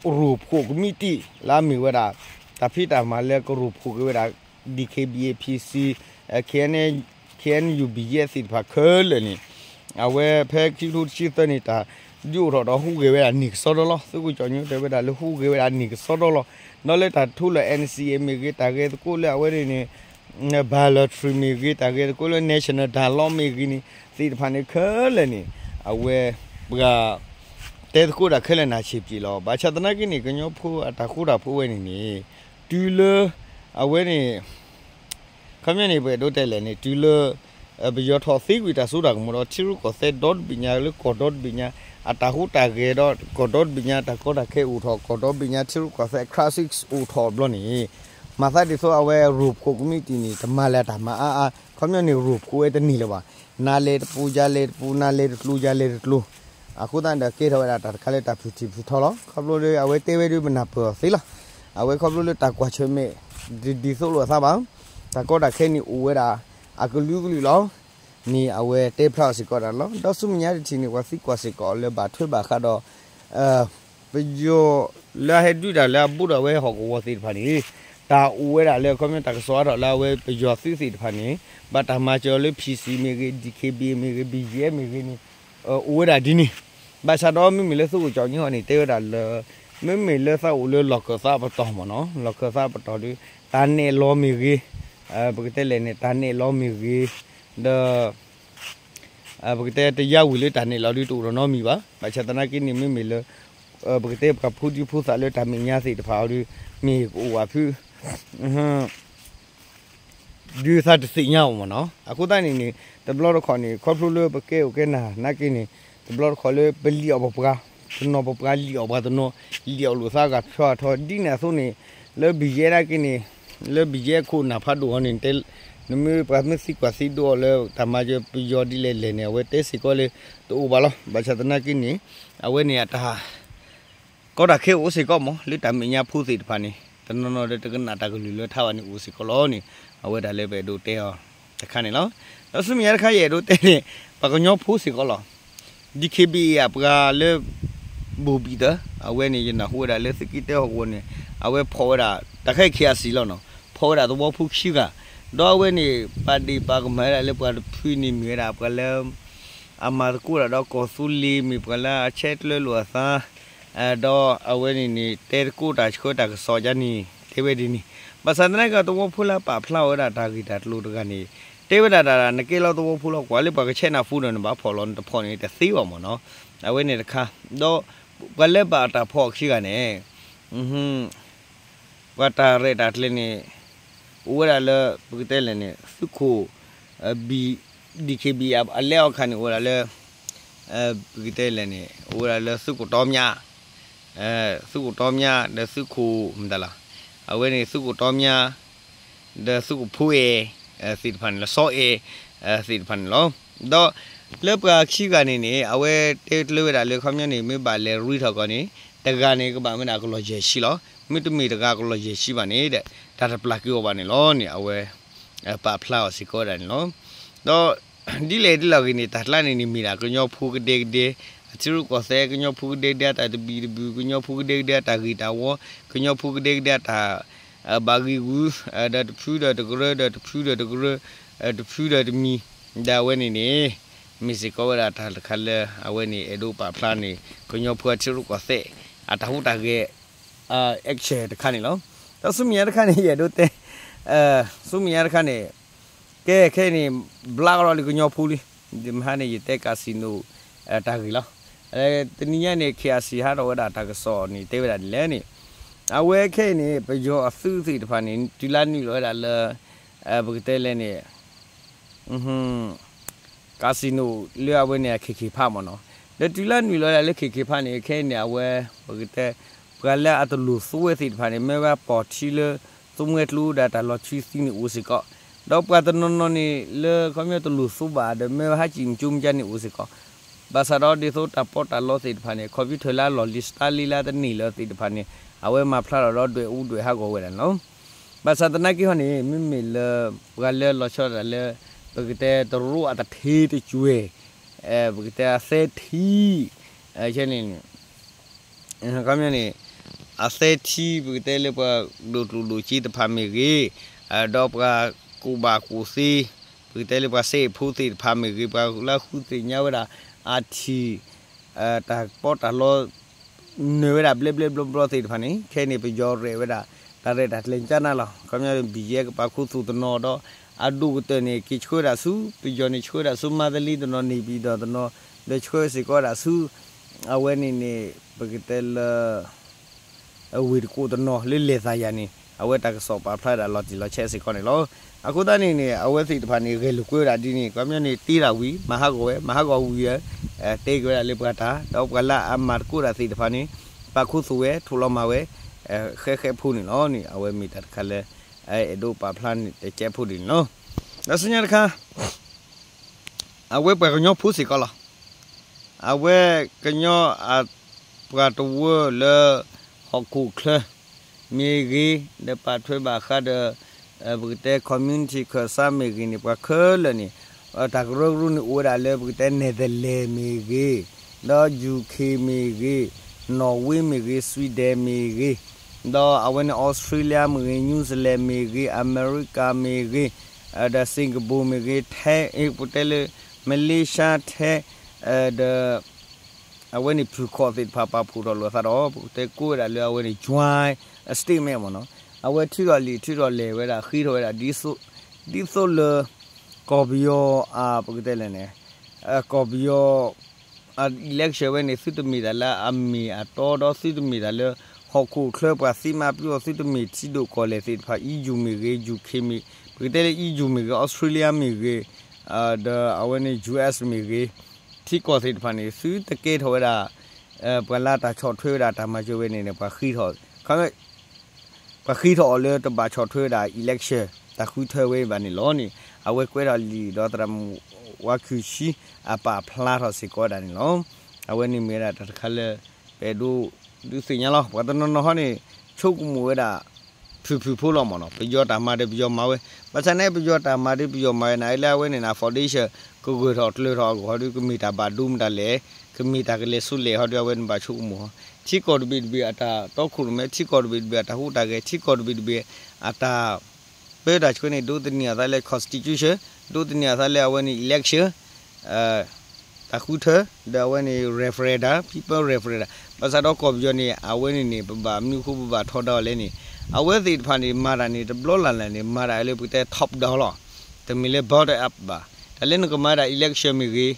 ရိၣ်ဖှိၣ်ကမံးတံာ် လၢအမ့ၢ်ဝဲဒၣ် တၢ်ဖံးတၢ်မၤလၢကရိၣ်ဖှိၣ်က့ၤဝဲဒၣ် D K B A P C K N K N U B ယဲၢ်သ့ၣ်တဖၣ်ခဲလၢာ်န့ၣ် အဝဲဖဲခံကထိတဆံသၢန့ၣ် တၢ်ဒုးအိၣ်ထီၣ်ဒီးဟူးဂဲၤဝဲဒၣ်န့ၢ်ကစီဒီလီၤ. သုးခိၣ်ကၠီၣ်ညိတဲဝဲဒၣ်လၢဟူးဂဲၤဝဲဒၣ်န့ၢ်ကစီဒီလီၤ. ဒီးလၢတၢ်ထူလၢ N C A မ့ၢ်ဂ့ၤ တၢ်ဂဲၤသကိးလၢအဝဲန့ၣ်န့ၣ် bilateral မ့ၢ်ဂ့ၤ တၢ်ဂဲၤသကိးလၢ national dialogue မ့ၢ်ဂ့ၤန့ၣ် သ့ၣ်တဖၣ်န့ၣ်ခဲလၢာ်န့ၣ် အဝဲ ပှၤ တဲသကိးတၢ်ခဲလၢာ်န့ၣ်ဆံးပျံးလီၤ. ဘၣ်ဆၣ်သနာ်က့န့ၣ် ကညီဖိအတၢ်ဃူတၢ်ဖိးဝဲန့ၣ်န့ၣ် တုၤလၢ အဝဲန့ၣ် ခီပညီန့ၣ် ပအဲၣ်ဒိးတဲလဲၣ်န့ၣ် တုၤလၢ ပယီၤထီၣ်သ့ကွံာ်တၢ်စိတၢ်ကမီၤဒီး ထံရူၢ်ကီၢ်သဲးဒီတဘ့ၣ်ညါလၢကီၢ်ဒီတဘ့ၣ်ညါ အတၢ်ဟူးတၢ်ဂဲၤဒီးကီၢ်ဒီတဘ့ၣ်ညါ တၢ်ကီတၢ်ခဲအိၣ်ထီၣ် ကီၢ်ဒီတဘ့ၣ်ညါ ထံရူၢ်ကီၢ်သဲး crisis အိၣ်ထီၣ်ဘျီန့ၣ် မၤသးဒ်သိးအဝဲရိၣ်ဖှိၣ်ကမံးတံာ်န့ၣ် တမၤလၢတၢ်မၤအါအါ ခီပညီန့ၣ် ရိၣ်ဖှိၣ်ဝဲတန့ၢ်လၢၤဘၣ်. နၤလဲၤတပူၤ ယၤလဲၤတပူၤ နၤလဲၤတကျိၤ ယၤလဲၤတကျိၤ အဃိသတးဒီးကဲထီၣ်ဝဲဒၣ်တၢ်တခါလၢတၢ်ဖုၣ်ထံၣ်ဖုၣ်ထီလီၤ. ခီဖျိလၢအဝဲတဲဝဲဒုးပနၢ်ပၢၢ်အီၤသ့လီၤ. အဝဲခီဖျိလၢတၢ်ကွၢ်ဆၢၣ်မဲာ် တဒ်သိးလိာ်အသးဘၣ်. တၢ်ကီတၢ်ခဲန့ၣ်အိၣ်ဝဲဒၣ် အကလုာ်ကလုာ်လီၤ. န့ၣ်အဝဲတဲဖျါအီၤစ့ၢ်ကီးဒၣ်လီၤ. ဒီးဆူမဲာ်ညါတထံၣ်န့ၣ် ပှၤသံကွၢ်စ့ၢ်ကီးအီၤလၢဘၣ်ထွဲဘၣ်ဃးဒီး ပယီၤလၢအဟဲဒုးတၢ်လၢအဘူးဒီးအဝဲဟီၣ်ကဝီၤသ့ၣ်တဖၣ်န့ၣ် တၢ်အိၣ်ဝဲဒၣ်လၢ ခီပညီတၢ်ကစီၣ်အါထီၣ်လၢအဝဲပယီၤသုးသ့ၣ်တဖၣ်န့ၣ် ဘၣ်တၢ်မၤစၢၤအီၤလၢ P C မ့ၢ်ဂ့ၤ D K B A မ့ၢ်ဂ့ၤ B G F မ့ၢ်ဂ့ၤန့ၣ် အိၣ်ဝဲဒၣ်ဒ်န့ၣ် ဘၣ်ဆၣ်ဒီးမ့မ့ၢ်လၢသုးခိၣ်ကၠီၣ်ညိန့ၣ် တဲဝဲဒၣ်လၢ မ့မ့ၢ်လၢသးအိၣ်လၢလီၢ်ခၢၣ်သးပတီၢ်မ့ၢ်နီၤ လီၢ်ခၢၣ်သးပတီၢ်ဒီး တၢ်နဲၣ်လီၤမ့ၢ်ဂ့ၤ ပကတဲလဲၣ်န့ၣ် တၢ်နဲၣ်လီၤမ့ၢ်ဂ့ၤ ဒီး ပကတဲတယါဝံၤလၢတၢ်နဲၣ်လီၤဒုးတအိၣ်ဒီးနီတမံၤဘၣ်. ဘၣ်ဆၣ်သနာ်က့န့ၣ် မ့မ့ၢ်လၢ ပကတဲပှၤဖိဒံဖိသၣ်လၢတၢ်မဲာ်ညါသ့ၣ်တဖၣ်အီၤဒုး မ့ၢ်ကအိၣ်ဝဲဖု ဒုးသးတသ့ၣ်ညါအီၤမ့ၢ်နီၤ. အဃိသတးန့ၣ်န့ၣ် တဘျီတခီၣ်န့ၣ် ခီဖျိလၢပကဲအိၣ်ကဲနၤနာ်က့န့ၣ် တဘျီတခီၣ်လၢပလံၣ်အီၣ်ပပှၤ တနီၤပပှၤလံၣ်အီၣ်ပှၤတနီၤ လံၣ်အီၣ်လိာ်သးဂၤထီဂၤထီ ဒ်န့ၣ်အသိးန့ၣ် လၢဘံၣ်ယဲနာ်က့န့ၣ် လၢဘံၣ်ယဲခိၣ်နၢ်ဖးဒိၣ်အီၤန့ၣ် နမ့ၢ်ပှၤမ့ၢ်သံကွၢ်သံဒိးအီၤလၢတၢ်မၤစၢၤပယီၤဒ်လဲၣ်လဲၣ်န့ၣ် အဝဲတဲစ့ၢ်ကီးလၢ တအိၣ်ဘၣ်လီၤ. ဘၣ်ဆၣ်သနာ်က့န့ၣ် အဝဲန့ၣ်အတၢ် ကီတၢ်ခဲအိၣ်စ့ၢ်ကီးမး လၢတၢ်မဲာ်ညါဖိသ့ၣ်တဖၣ်န့ၣ် တနီၤနီၤဒီးတကနၣ်တၢ်ကလုၢ်လၢထါဘၣ်န့ၣ်အိၣ်စ့ၢ်ကီးလီၤန့ၣ် အဝဲဒၣ်လၢပအဲၣ်ဒိးတဲအီၤတခါန့ၣ်လီၤ. ဒီးဆူမဲာ်ညါတခါယအဲၣ်ဒိးတဲန့ၣ် ပှၤကညီဖိစ့ၢ်ကီးလီၤ. D K B A အပှၤလၢ ဘိၣ်ဘံၣ်သၢ အဝဲန့ၣ် ယနၢ်ဟူဝဲဒၣ်လၢသုးက့တၢဟီၣ်ကဝီၤန့ၣ် အဝဲဖီၣ်ဝဲဒၣ် တၢ်ခဲအံၤခံအစံၣ်လီၤနီၤ ဖီၣ်ဝဲဒၣ်သဝီဖိခံဂၤ ဒီးအဝဲန့ၣ် ပာ်ဒ့ၣ်ပာ်ကမၣ်ဝဲဒၣ်လၢပှၤတဖုန့ၣ်မ့ၢ်ဝဲဒၣ်ပှၤလၢ အမၤသကိးတၢ်ဒီးကီၢ်သူလ့ၤ မ့ၢ်ပှၤလၢအဆဲးကျၢလိာ်အသး ဒီးအဝဲန့ၣ်န့ၣ် တဲသကိးတၢ်ဆှၢတၢ်ကစီၣ်ဒ်န့ၣ် တဲဝဲဒ်န့ၣ်, ဘၣ်ဆၣ်သနာ်က့ သဝီဖိလၢပာ်ဖျါဝဲဒၣ်တၢ်ဂ့ၢ်တၢ်ကျိၤတဂၤန့ၣ် တဲဝဲဒၣ်တၢ် နကဲလီၤသဝီဖိလီၤကွၢ်လၢပှၤကဆဲးနၢ်ပူၤဒီး နဘၣ်ဖီၣ်လီၤ နတဖီၣ်န့ၣ် တသ့ဘၣ်မ့ၢ်နီၤ, အဝဲန့ၣ်တခါ, ဒီးပှၤလၢဘၣ်တၢ်ဖီၣ်အခံဂၤန့ၣ် ပှၤတၢ်ရဲၣ်တၢ်ကျဲၤန့ၣ် အိၣ်ဝဲဒၣ်လၢ ပကတဲလဲၣ်န့ၣ် သုးခိၣ် ဘံ DKBA အလဲအီၤခါန့ၣ် အိၣ်ဝဲဒၣ်လၢ ပကတဲလဲၣ်န့ၣ် အိၣ်ဝဲဒၣ်လၢသုးခိၣ်တီမၠး, သုးခိၣ်တီမၠး ဒီးသုးခိၣ်မတၤလီၤ, အဝဲန့ၣ်သုးခိၣ်တီမၠး ဒီးသုးခိၣ်ဖိအဲၣ် သ့ၣ်တဖၣ်န့ၣ်လီၤ, စီၤအဲၣ် သ့ၣ်တဖၣ်န့ၣ်လီၤ. ဒီးလၢပှၤခံဂၤန့ၣ်န့ၣ် အဝဲတဲကျၢၤဝဲဒၣ်လၢ ခီပညီန့ၣ် မ့ၢ်ဘၣ်လဲၤရ့ထီၣ်ကီးန့ၣ် တဂၤန့ၣ် ကဘၣ်မ့ၢ်ဒၣ်ကလီၢ်ယဲၢ်ဆံလီၤ. မ့တမ့ၢ်တဂၤကလီၢ်ယဲၢ်ဆံဘၣ်န့ၣ်ဒီး တၢ်တပျၢ်က့ၤအီၤဘၣ်န့ၣ်လီၤန့ၣ် အဝဲ ပာ်ဖျါအီၤစ့ၢ်ကီးဝဲဒၣ်န့ၣ်လီၤ. ဒီးဒ်လဲၣ်ဒ်လဲၣ်ဂ့ၤန့ၣ် တၢ်ကျါန့ၣ်န့ၣ် မ့ၢ်ဒၣ်ကညီဖိကဒဲကဒဲ အထံရူၢ်ကီၢ်သဲး ကညီဖိကဒဲကဒဲအတၢ်သဘံၣ်သဘုၣ် ကညီဖိကဒဲကဒဲအတၢ်ဂ့ၢ်တၢ်ဝီ ကညီဖိကဒဲကဒဲအတၢ် ဘၣ်ဂံာ်ဂူာ် ဒီးတဖုဒီးတကရၢ ဒီးတဖုဒီးတကရၢ တဖုဒီးတမံၤ ဒီးအဝဲန့ၣ်န့ၣ် မ့ၢ်စ့ၢ်ကီးဝဲဒၣ်တၢ်တခါလၢ အဝဲန့ၣ်အဲၣ်ဒိးပာ်ဖျါန့ၣ် ကညီဖိအထံရူၢ်ကီၢ်သဲး အတၢ်ဟူးတၢ်ဂဲၤ action တခါန့ၣ်လီၤ. ဒီးဆူမဲာ်ညါတခါန့ၣ် ယအဲၣ်ဒိးတဲ ဆူမဲာ်ညါတခါန့ၣ် ကဲခဲအံၤန့ၣ် ဘျါကဒီးလံကညီဖိလံ, မဟါန့ၣ် ယတဲ casino တၢ်ဂ့ၢ်လီၤ. တနံၤညါန့ၣ် KIC ဟးထီၣ်ဝဲဒၣ်တၢ်ကစီၣ်န့ၣ် တဲဝဲဒၣ်ဒ်လဲၣ်န့ၣ် အဝဲခဲအံၤန့ၣ် ပယီၤအသုးသ့ၣ်တဖၣ်န့ၣ် တုၤလၢနုာ်လီၤဝဲဒၣ်လၢ ပကတဲလဲၣ်န့ၣ် casino လၢအဝဲန့ၣ် အ KK Park မ့ၢ်နီၤ. ဒီးတုၤလၢနုာ်လီၤဒၣ်လၢ KK Park န့ၣ် ခဲအံၤန့ၣ် အဝဲ ပကတဲ ပှၤလၢအတလိၣ်သိဝဲသ့ၣ်တဖၣ်န့ၣ် မ့ၢ်ဝဲပိာ်ထံလၢ သိမွဲကျိဒီးတၢ်လီၤထွံသံန့ၣ်အိၣ်စ့ၢ်ကီး, ဒီးပှၤတနီၤနီၤန့ၣ် လၢခီပညီတလိၣ်သိဘၣ်ဒီး မ့ၢ်ဝဲဟးစံၣ်မကၠိမကၠၢန့ၣ်အိၣ်စ့ၢ်ကီး. ဘၣ်ဆၣ်ဒီးဒ်သိးတၢ်ပီးတၢ်လီသ့ၣ်တဖၣ်န့ၣ် computer လၢအလီၢ်လံၤ စတါလံလၢတန့ၢ်လၢသ့ၣ်တဖၣ်န့ၣ် အဝဲမၤဖျါထီၣ်ဒီးဒွဲၣ်အူဒွဲၣ်ဟးဂီၤဝဲဒၣ်န့ၣ်လီၤ. ဘၣ်ဆၣ်သနာ်က့ဟီန့ၣ် မ့မ့ၢ်လၢ ပှၤလၢလီၤဆီဒၣ်တၢ်လၢ ပကတဲတရူးအတထံတကွဲၢ် ပကတဲအသဲထံ ခဲန့ၣ် ခီပညီန့ၣ် အသဲထံ ပကတဲလၢပှၤဒိၣ်ကျိၣ်ဒိၣ်စ့တဖၣ်မ့ၢ်ဂ့ၤ, ဒီးပှၤကူၣ်ဘၣ်ကူၣ်သ့ ပကတဲလၢပှၤစဲအ့ၣ်ဖိသ့ၣ်တဖၣ်မ့ၢ်ဂ့ၤ, ပှၤလၢဃုသ့ၣ်ညါဝဲဒၣ် အထံၣ် တၢ်ပီးတၢ်လီ နၢၤဝဲဒၣ်ဘျဲဘျဲဘျီဘျီသ့ၣ်တဖၣ်န့ၣ် ခဲအံၤန့ၣ် ပယီၤရဲၣ်ဝဲဒၣ် တၢ်ရဲၣ်တၢ်ကျဲၤကၠါနၤလီၤ. ခီပညီ BGF ကပာ်ခူသူၣ်တနီၤဒီး အဒိၣ်ကတၢၢ်န့ၣ် က့ၤဆှၢဒၣ်ဆူ ပယီၤန့ၣ်ဆှၢဒၣ်ဆူ မါသလံတနီၤ န့ၣ်ပံၤဒီးတနီၤ ဒီးဆှၢစ့ၢ်ကီးဒၣ်ဆူ အဝဲန့ၣ်န့ၣ် ပကတဲလၢ အဝ့ၢ်တကိးတနီၤလၢလဲၤသးယၤန့ၣ် အဝဲတၢ်ကစီၣ်ပာ်ဖျါဒၣ်လီၤတံၢ်လီၤဆဲးစ့ၢ်ကီးန့ၣ်လီၤ. အဃိသတးန့ၣ်န့ၣ် အဝဲသ့ၣ်တဖၣ်န့ၣ် ဂဲၤလိာ်ကွဲဝဲဒၣ်ဒ်န့ၣ် ခီပညီန့ၣ် တ့တၢ်ဝံၤ မၤဟးဂီၤဝဲ မၤဟးဂီၤဝံၤ တဲက့ၤဝဲဒၣ်လၢပှၤတၢ် ဒီးပှၤလၢအမၤသကိးတၢ်သ့ၣ်တဖၣ်န့ၣ် ပာ်ခူသူၣ်ဝဲ ထိၣ်လီၤမၤဝဲ ဃဲဃဲဖိန့ၣ်လီၤန့ၣ် အဝဲမ့ၢ်တၢ်တခါလၢ အဲၣ်ဒိးပာ်ဖျါန့ၣ် တကဲးဖိဒ်န့ၣ်လီၤ. ဒီးဆူညါတခါ အဝဲပှၤကညီဖိစ့ၢ်ကီးလီၤ. အဝဲကညီ ပှၤတဝၢလၢ ဟီၣ်ခိၣ်ချၢ မ့ၢ်ဂ့ၤ ဒီးပာ်ထွဲဘၣ်ဃးဒီး ပကတဲ community ခၢၣ်စးမ့ၢ်ဂ့ၤန့ၣ် ပှၤခဲလၢာ်န့ၣ် တၢ်ကရၢကရိန့ၣ်အိၣ်ဝဲဒၣ်လၢ ပကတဲ Netherlands မ့ၢ်ဂ့ၤ ဒီး UK မ့ၢ်ဂ့ၤ Norway မ့ၢ်ဂ့ၤ Sweden မ့ၢ်ဂ့ၤ ဒီးအဝဲန့ၣ် Australia မ့ၢ်ဂ့ၤ New Zealand မ့ၢ်ဂ့ၤ အမဲရကၤမ့ၢ်ဂ့ၤ ဒီး Singapore မ့ၢ်ဂ့ၤ ထဲ ပကတဲလၢ Malaysia ထဲ ဒီး အဝဲန့ၣ် ဖုၣ်ခီၣ်သ့ၣ်တဖၣ်ပာ်ဖှိၣ်ထီၣ်လိာ်သးဒီး ပကတဲကိးဝဲဒၣ်လၢအဝဲန့ၣ် joint statement မ့ၢ်နီၤ. အဝဲထုးထီၣ်လံာ်ထုးထီၣ်လဲၢ်ဝဲဒၣ် ဃ့ထီၣ်ဝဲဒၣ် ဒ်သိးလၢ ကီၢ်ပယီၤ ပကတဲလဲၣ်န့ၣ် ကီၢ်ပယီၤ election ဝဲန့ၣ် သုတမ့ၢ်တၢ်လၢအမ့ၢ်အတီဒီး သုတမ့ၢ်တၢ်လၢ ဟီၣ်ခိၣ်ချၢပှၤသံမၤပျီ သုတမ့ၢ်ထံဒိၣ်ကီၢ်လဲၢ်သ့ၣ်တဖၣ် EU မ့ၢ်ဂ့ၤ UK မ့ၢ် ပကတဲလၢ EU မ့ၢ်ဂ့ၤ Australia မ့ၢ်ဂ့ၤ ဒီးအဝဲန့ၣ် US မ့ၢ်ဂ့ၤ ထံကီၢ်သ့ၣ်တဖၣ်န့ၣ် သုတကဲထီၣ်ဝဲဒၣ် ပှၤလၢတၢ်ဆီၣ်ထွဲဝဲဒၣ်တၢ်မၤစၢၤဝဲန့ၣ်န့ၣ် ပှၤဃ့ထီၣ် ပှၤဃ့ထီၣ်အီၤလၢတဘၣ်ဆီၣ်ထွဲဝဲဒၣ် election တၢ်ဃုထၢဝဲဘၣ်န့ၣ်လီၤန့ၣ် အဝဲကွဲးထီၣ်လံာ်ဒီးသရၣ်မုၣ်ဝါခုၣ်ဆံ အပာ်ဖျါထီၣ်စ့ၢ်ကီးဝဲဒၣ်န့ၣ်လီၤ. အဝဲန့ၣ်မ့ၢ်ဝဲဒၣ်တၢ်တခါလၢ ပအဲၣ်ဒိးဒုးသ့ၣ်ညါလီၤ. ပှၤတနီၤနီၤဟီန့ၣ် ဆိကမိၣ်ဝဲဒၣ် ဖုၣ်ဖုၣ်ဖိလီၤမ့ၢ်နီၤ ပယီၤတၢ်မၤဒီးပယီၤမၤဝဲ ဘၣ်ဆၣ်န့ၣ် ပယီၤတၢ်မၤဒီးပယီၤမၤဝဲန့ၣ် လၢအဝဲန့ၣ် foundation ကဂၢၢ်ထီၣ်ကျၢၤထီၣ်အဂီၢ်ဒီး ကမ့ၢ်တၢ်ဘၣ်ဒိမတၤလဲၣ် ကမ့ၢ်တၢ်ကလဲၤဆူလဲၣ်ဟီဒီး အဝဲန့ၣ်ဘၣ်ဆိကမိၣ်ဟီ ထံကီၢ်တဘ့ၣ်တဘ့ၣ်အတၢ်တီခိၣ်ရိၣ်မဲ ထံကီၢ်တဘ့ၣ်တဘ့ၣ်အတၢ်ဟူးတၢ်ဂဲၤ ထံကီၢ်တဘ့ၣ်တဘ့ၣ်အတၢ် ပၢတၢ်ဆှၢန့ၣ် ဒိးသန့ၤအသးလၢ constitution ဒိးသန့ၤအသးလၢအဝဲန့ၣ် election တၢ် အဃုထၢ ဒီးအဝဲန့ၣ် referendum, people referendum ဘၣ်ဆၣ်ဒီးကီၢ်ပယီၤန့ၣ် အဝဲန့ၣ်န့ၣ် ပဘၣ်မနုၤအဃိပဘၣ်ထီဒါအီၤလဲၣ်န့ၣ် အဝဲသ့ၣ်တဖၣ်န့ၣ် မၤတၢ်န့ၣ် တဘျီလၢ်လၢ်န့ၣ် မၤတၢ်လၢပကတဲ top down လီၤ. တမ့ၢ်လၢ bottom up ဘၣ်. တၢ်လၢနကမၤဒၣ် election မ့ၢ်ဂ့ၤ,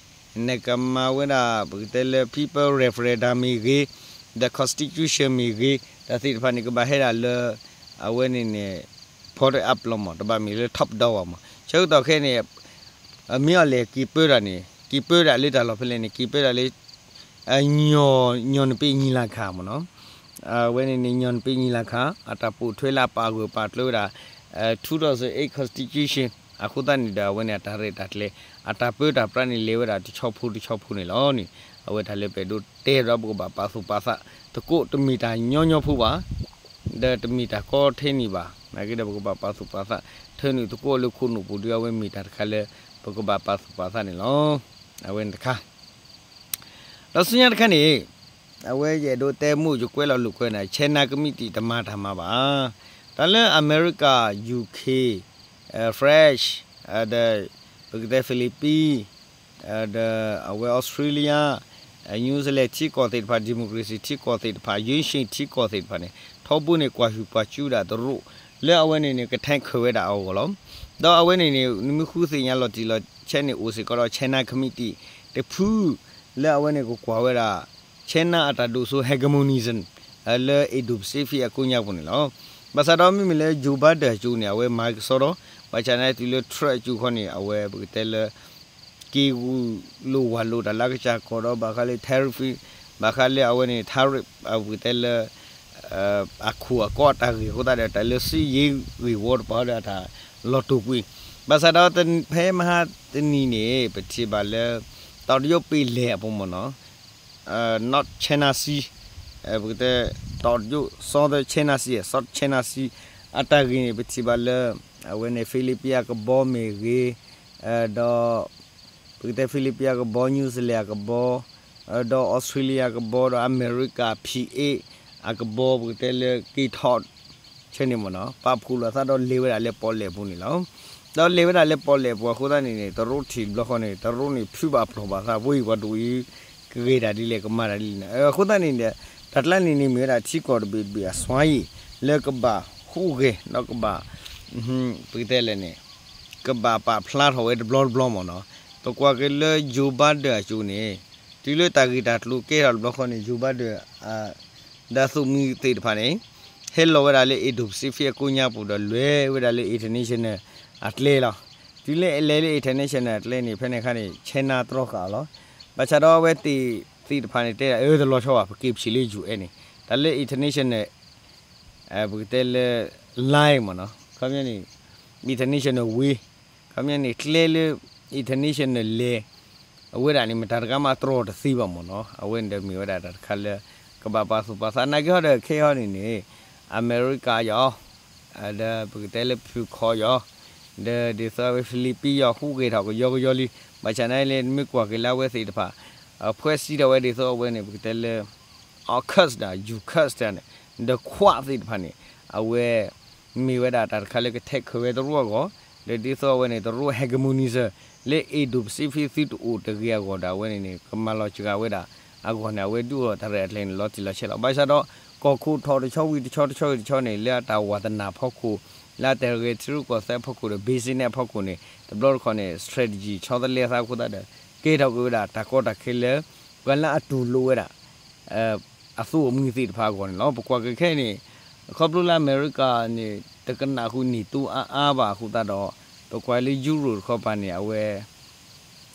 နကမၤဝဲဒၣ် ပကတဲလၢ people referendum မ့ၢ်ဂ့ၤ, the constitution မ့ၢ်ဂ့ၤ, တၢ်သ့ၣ်တဖၣ်န့ၣ် ကဘၣ်ဟဲဒၣ်လၢ အဝဲန့ၣ်န့ၣ် bottom up လီၤမး, တဘၣ်မ့ၢ်လၢ top down ဘၣ်မး. ဆၢကတီၢ်ခဲအံၤန့ၣ် မ့ၢ်အီၤလဲၣ် က့ၤပၢတၢ်န့ၣ် က့ၤပၢတၢ်လၢတၢ်လီၢ်ဖဲလဲၣ်န့ၣ် က့ၤပၢတၢ်လၢ ညီနုတ်ညီလာခံမးနီၤ. အဝဲန့ၣ်န့ၣ် ညီနုတ်ညီလာခံ အတၢ်ပိာ်ထွဲလၢအပာ်ဂၢၢ်ပာ်ကျၢၤဝဲဒၣ် two thousand eight constitution အဃိသတးန့ၣ်ဒီး အဝဲန့ၣ်အတၢ်ရဲၣ်တၢ်ကျဲၤ အတၢ်ပၢတၢ်ပြးန့ၣ် လဲၤဝဲဒၣ်တဆီဖိတဆီဖိန့ၣ်လီၤန့ၣ်. အဝဲတၢ်လၢပအဲၣ်ဒိးတဲဒီးပကဘၣ်ပာ်သူၣ်ပာ်သး သကိးတမ့ၢ်တၢ်ညီညီဖိဘၣ် ဒီးတမ့ၢ်တၢ်ကီထဲန့ၣ်ဘၣ်. နာ်က့ဒီးပကဘၣ်ပာ်သူၣ်ပာ်သး ထၢနုာ်သကိးလၢခိၣ်နူာ်ပူၤဒီး အဝဲမ့ၢ်တၢ်တခါလၢ ပကဘၣ်ပာ်သူၣ်ပာ်သးန့ၣ်လီၤ. အဝဲန့ၣ်တခါ ဒီးဆူညါတခါန့ၣ် အဝဲယအဲၣ်ဒိးတဲမူးယကွဲးလီၤလိာ်ကွဲန့ၣ် China ကမံးတံာ်တမၤတၢ်မၤဘၣ်. တၢ်လၢအမဲရကၤ UK, French, ဒီး ပကတဲ Philippines, ဒီးအဝဲ Australia, New Zealand ထံကီၢ်သ့ၣ်တဖၣ် democracy ထံကီၢ်သ့ၣ်တဖၣ် ယိၣ်ရှ့ၣ်ထံကီၢ်သ့ၣ်တဖၣ်န့ၣ် ထီဘိန့ၣ်ကွၢ်ဟုၣ်ကွၢ်စူၣ်ဒၣ်တရူး လၢအဝဲန့ၣ်န့ၣ် ကထဲခဲးဝဲဒၣ်အဂီၢ်လီၤ. ဒီးအဝဲန့ၣ်န့ၣ် နမ့ၢ်ဃုသ့ၣ်ညါလီၤတံၢ်လီၤဆဲးန့ၣ် အိၣ်စ့ၢ်ကီးဒီး China ကမံးတံာ်တဖု လၢအဝဲန့ၣ်ကကွၢ်ဝဲဒၣ် China အတၢ်ဒိၣ်စိ hegemonism လၢ Indo-Pacific အကိးညါပူၤန့ၣ်လီၤ. ဘၣ်ဆၣ်ဒီးမ့မ့ၢ်လၢ Joe Biden အစိၤန့ၣ် အဝဲမၤကစီဒီး ဘၣ်ဆၣ်န့ၣ်တုၤလၢ Trump အစိၤခီန့ၣ် အဝဲပကတဲလၢ က့ၤဂုာ်လိာ်ဝၤလိာ်တၢ်လၢအကစၢ်ကီၢ်ဒီး ဘၣ်ဃးလၢ tariff, ဘၣ်ဃးလၢအဝဲန့ၣ် tariff ပကတဲလၢ အခိၣ်အကီအတၢ်ဂ့ၢ်အဃိသတးဒီး တၢ်လၢ စစ်ရေး ဂ့ၢ်ဝီတပၤဒီးအတၢ်လီၤတိာ်ကွံာ်, ဘၣ်ဆၣ်ဒီးဖဲမဟါတနံၤန့ၣ် ပထံၣ်ဘၣ်လၢ တောင်တရုတ်ပင်လယ်အပူၤမ့ၢ်နီၤ North China Sea, ပကတဲ တောင်တရုတ် South China Sea, South China Sea အတၢ်ဂ့ၢ်န့ၣ် ပထံၣ်ဘၣ်လၢ အဝဲန့ၣ် Philippines အကဘီမ့ၢ်ဂ့ၤ, ဒီး ပကတဲ Philippines အကဘီ, New Zealand အကဘီ, ဒီး Australia အကဘီ, ဒီးအမဲရကၤ P eight အကဘီ ပကတဲလၢက့ၤထီၣ် ဆဲန့ၣ်မ့ၢ်နီၤ ပာ်ဖှိၣ်လိာ်သးဒီးလဲၤဝဲဒၣ်လၢပီၣ်လဲၣ်ပူၤန့ၣ်လီၤ. ဒီးလဲၤဝဲဒၣ်လၢပီၣ်လဲၣ်ပူၤအဃိသတးန့ၣ်န့ၣ် တရူးထံၣ်တဘျီဃီန့ၣ် တရူးန့ၣ်ဖုးဘၣ်ဖျိးဘၣ်သး ပှၤအံၤပှၤဒိၣ်အံၤ ကဂ့ၤတၢ်ဒ်လဲၣ် ကမၤတၢ်ဒ်လဲၣ်န့ၣ် အဃိသတးန့ၣ်ဒီး တၢ်ကျါန့ၣ်န့ၣ်မ့ၢ်ဝဲဒၣ်ထံကီၢ်တဘ့ၣ်တဘ့ၣ်အစွါယံာ် လၢကဘၣ်ဟူးဂဲၤ ဒီးကဘၣ် ပကတဲလဲၣ်န့ၣ် ကဘၣ်ပာ်ဖျါထီၣ်ဝဲတဘျီတဘျီမ့ၢ်နီၤ. ပကွၢ်က့ၤလၢ Joe Biden အစိၤန့ၣ် တုၤလၢတၢ်ဂ့ၢ်တၢ်ကျိၤကဲထီၣ်တဘျီဃီန့ၣ် Joe Biden ဒီးအသုးမုၢ်သ့ၣ်တဖၣ်န့ၣ် ဟဲလီၤဝဲဒၣ်လၢ Indo-Pacific အကိးညါပူၤဒီးလဲၤဝဲဒၣ်လၢ international အကျဲလီၤ. တုၤလၢလဲၤလၢ international အကျဲန့ၣ် ဖဲန့ၣ်အခါန့ၣ် China တြီဃာ်အီၤလီၤ. ဘၣ်ဆၣ်ဒီးအဝဲသ့ၣ်သ့ၣ်တဖၣ်န့ၣ် တဲဒၣ်အၢတလီၤဆီဘၣ် ပက့ၤပဆံးလၢ ယူၣ်အဲၣ်န့ၣ် တၢ်လၢ international ပကတဲလၢ line မ့ၢ်နီၤ ခီပညီန့ၣ် international way ခီပညီန့ၣ် ကျဲလၢ international လဲၤ အဝဲဒၣ်န့ၣ် မတၤတဂၤမးတြီတသ့ဘၣ်မ့ၢ်နီၤ. အဝဲန့ၣ်ဒီးမ့ၢ်ဝဲဒၣ်တၢ်တခါလၢ ကဘၣ်ပာ်သူၣ်ပာ်သး နာ်က့ဟီဒီးခဲအံၤဟီန့ၣ်န့ၣ် အမဲရကၤယီၤ ဒီးပကတဲလၢဖုခီယီၤ ဒီးဒ်သိးအဝဲ Philippines ယီၤ ဟူးဂဲၤထီၣ်ကယီကယီလံ. ဘၣ်ဆၣ်နာ်က့လၢ နမ့ၢ်ကွၢ်က့ၤလၢအဝဲသ့ၣ်တဖၣ် အဖှဲးစံးထီၣ်ဝဲဒ်သိးအဝဲန့ၣ် ပကတဲလၢ AUKUS ဒီး AUKUS န့ၣ် ဒီးခွးသ့ၣ်တဖၣ်န့ၣ် အဝဲ မ့ၢ်ဝဲဒၣ်တၢ်တခါလၢကထဲးခဲးဝဲတရူးအဂီၢ် ဒီးဒ်သိးအဝဲန့ၣ် တရူး hegemonism လၢ Indo-Pacific သုတအိၣ်တဂ့ၤအဂီၢ်ဒီး အဝဲန့ၣ်န့ၣ် ကမၤလီၤစှၤဝဲဒၣ်အဂီၢ်န့ၣ် အဝဲဒုးအိၣ်ထီၣ်တၢ်ရဲၣ်တၢ်ကျဲၤန့ၣ် လီၤတံၢ်လီၤဆဲးလီၤ. ဘၣ်ဆၣ်ဒီး ကီၢ်ခိၣ်ထီၣ်တဆီဝံၤတဆီ တဆီဝံၤတဆီန့ၣ် လၢအတၢ်ဝါသနာ်ဖီခိၣ် လၢအတၢ်ဂဲၤထံရူၢ်ကီၢ်သဲးအဖီခိၣ်ဒီး business အဖီခိၣ်န့ၣ် တဘျီတခီၣ်န့ၣ် strategy ဆီတလဲသးအဃိသတးဒီး ကဲထီၣ်က့ၤဝဲဒၣ်တၢ်ကီတၢ်ခဲလၢ ပှၤလၢအတူၢ်လိာ်ဝဲဒၣ် အသုးအမုၢ်သ့ၣ်တဖၣ်အဂီၢ်န့ၣ်လီၤ. ပကွၢ်က့ၤခဲအံၤန့ၣ် ခီဖျိလၢအမဲရကၤန့ၣ် တကနၣ်ဃုာ် NATO အါအါဘၣ်အဃိသတးဒီး ပကွၢ်လၢ Europe တခီပၤန့ၣ် အဝဲ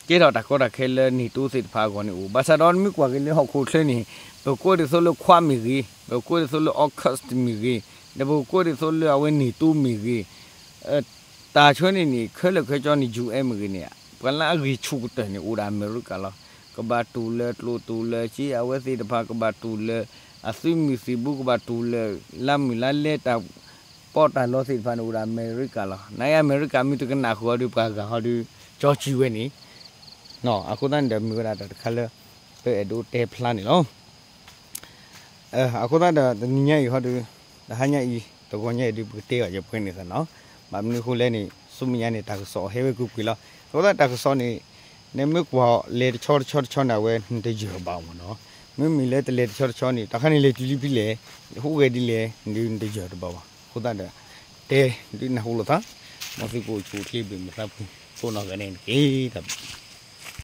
ကဲထီၣ်တၢ်ကီတၢ်ခဲလၢ NATO သ့ၣ်တဖၣ်အဂီၢ်န့ၣ်အိၣ်. ဘၣ်ဆၣ်ဒီးနမ့ၢ်ကွၢ်က့ၤလၢဟီၣ်ခိၣ်ချၢန့ၣ် ပကွၢ်ဒ်သိးလၢခွးမ့ၢ်ဂ့ၤ, ပကွၢ်ဒ်သိးလၢ AUKUS မ့ၢ်ဂ့ၤ, ဒီးပကွၢ်ဒ်သိးလၢအဝဲ NATO မ့ၢ်ဂ့ၤ တၢ်ဆၢန့ၣ်န့ၣ် ခဲလၢာ်ခဲဆ့န့ၣ် ယူၣ်အဲၣ်မ့ၢ်ဂ့ၤန့ၣ် ပှၤလၢအဂံၢ်ဆူၣ်ကတၢၢ်န့ၣ် အိၣ်ဒၣ်အမဲရကၤလီၤ. ကဘၣ်တူၢ်လၢကျိၣ်တူၢ်လၢစ့ အဝဲသ့ၣ်တဖၣ်ကဘၣ်တူၢ်လၢ အသုးမုၢ်သံၣ်ဘိကဘၣ်တူၢ်လၢ လါမုၢ်လါလဲတၢ်ပီးတၢ်လီသ့ၣ်တဖၣ်န့ၣ် အိၣ်ဒၣ်အမဲရကၤလီၤ. နာ်က့အမဲရကၤမ့ၢ်တကနၣ်ဃုာ်ဟီဒီး ပှၤဂၤဟီဒီး ကၠီကံဝဲန့ၣ် အဃိသတးန့ၣ်ဒီးမ့ၢ်ဝဲဒၣ်တၢ်တခါလၢ ပအဲၣ်ဒိးတဲဖျါန့ၣ်လီၤ. အဃိသတးဒီး တနံၤညါအံၤဟီဒီး တဟါညါအံၤ တဂီၤညါအံၤဒီး ပကတဲအီၤယပှဲၤန့ၣ်သးနီၤ. ဘၣ်မနုၤအဃိလဲၣ်န့ၣ် ဆူမဲာ်ညါန့ၣ် တၢ်ကစီၣ်ဟဲဝဲကွ့ၢ်ကွ့ၢ်လီၤ. အဃိသတးတၢ်ကစီၣ်န့ၣ် နမ့ၢ်ကွၢ်လဲၤတဆီတဆီတဆီန့ၣ် အဝဲနတယၢၤဘၣ်မ့ၢ်နီၤ. မ့မ့ၢ်လၢတလဲၤတဆီတဆီန့ၣ် တၢ်ခါန့ၣ်လဲၤတုၤလံဖဲလဲၣ်, ဟူးဂဲၤဒ်လဲၣ် နတယၢၤတဘၣ်ဘၣ်. အဃိသတးဒီး တဲဒုးနၢ်ဟူလိာ်သး, မ်သုကအိၣ်ဆူၣ်အိၣ်ချ့ဘၣ်မုာ်သးဖှံ ကိးနီၢ်ဂၤဒဲးန့ၣ်တက့ၢ်.